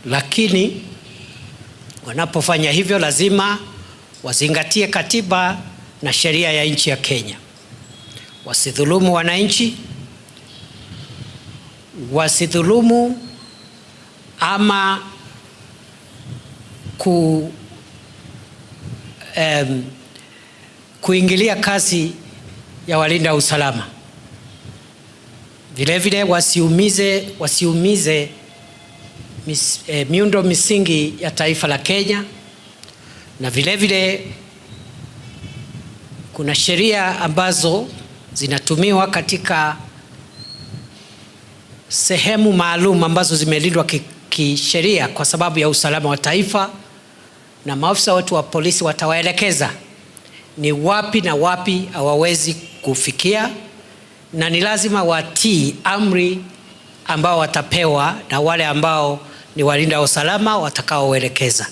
Lakini wanapofanya hivyo lazima wazingatie katiba na sheria ya nchi ya Kenya, wasidhulumu wananchi, wasidhulumu ama kuingilia kazi ya walinda usalama. Vile vile wasiumize miundo misingi ya taifa la Kenya, na vile vile kuna sheria ambazo zinatumiwa katika sehemu maalum ambazo zimelindwa kisheria kwa sababu ya usalama wa taifa, na maafisa wetu wa polisi watawaelekeza ni wapi na wapi hawawezi kufikia, na ni lazima watii amri ambao watapewa na wale ambao ni walinda usalama watakaoelekeza.